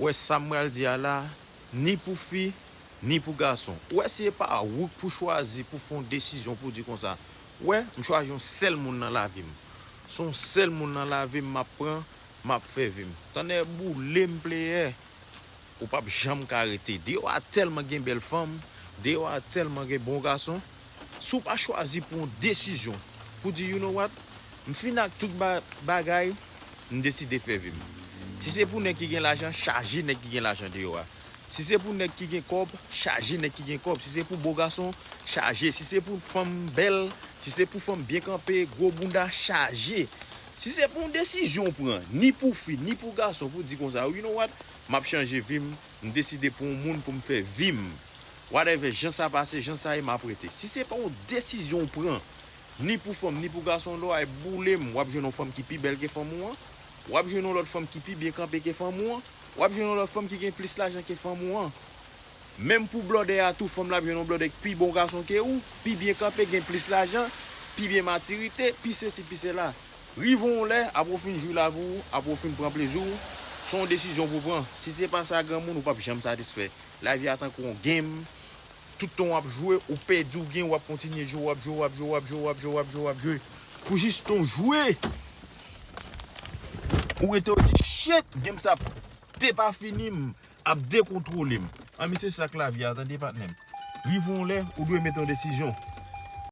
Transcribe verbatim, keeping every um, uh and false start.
Ou wè sa m pral di a la, ni pou fi, ni pou gason. Ou wè si e pa ou k pou chwazi pou fè yon desizyon pou di konsa, ou wè, m chwazi yon sèl moun nan lavi m. Se yon sèl moun nan lavi m m ap pran, m ap fè vi m. Tonnè boule m, player. Ou p ap janm ka rete. Deyò a tèlman gen bèl fanm, deyò a tèlman gen bon gason. Si w pa chwazi pran yon desizyon pou di, you know what, m fin ak tout ba- bagay, m deside fè vi m. Si se pou nèg ki gen lajan, chaje nèg ki gen lajan deyò a. Si se pou nèg ki gen kòb, chaje nèg ki gen kòb. Si se pou bo gason, chaje. Si se pou fanm bèl, si se pou fanm byen kanpe, gwo bounda, chaje. Si se pou yon desizyon w pran, ni pou fi, ni pou gason, pou di konsa, you know what, m ap chanje vi m, m deside pou yon moun pou m fè vi m. Whatever, jan sa pase, jan sa ye, m ap rete. Si se pa yon desizyon w pran, ni pou fanm, ni pou gason, lè w ay boule m, w ap jwenn yon fanm ki pi bèl ke fanm ou an, w ap jwenn yon lòt fanm ki pi byen kanpe ke fanm ou an, w ap jwenn yon lòt fanm ki gen plis lajan ke fanm ou an. Menm pou blòdè a tou, fanm la ap jwenn yon blòdè ki pi bon gason ke ou, pi byen kanpe, gen plis lajan, pi byen matirite, pi sesi, pi sela. Rive yon lè, apre w fin jwi lavi w, apre w fin pran plezi w, se yon desizyon pou w pran. Si se pa sa, granmoun, ou p ap janm satisfè. Lavi a tankou yon game. Tout tan w ap jwe, ou pèdi, ou gen, w ap kontinye jwe, w ap jwe, w ap jwe, w ap jwe, w ap jwe, w ap jwe, w ap jwe. Pou jis tan w jwe, ou rete, ou di, shit, game sa te pa fini, m ap dekontwole m. Anmi, se sa k lavi a, tande, patnè m. Rive yon lè, ou dwe mete yon desizyon.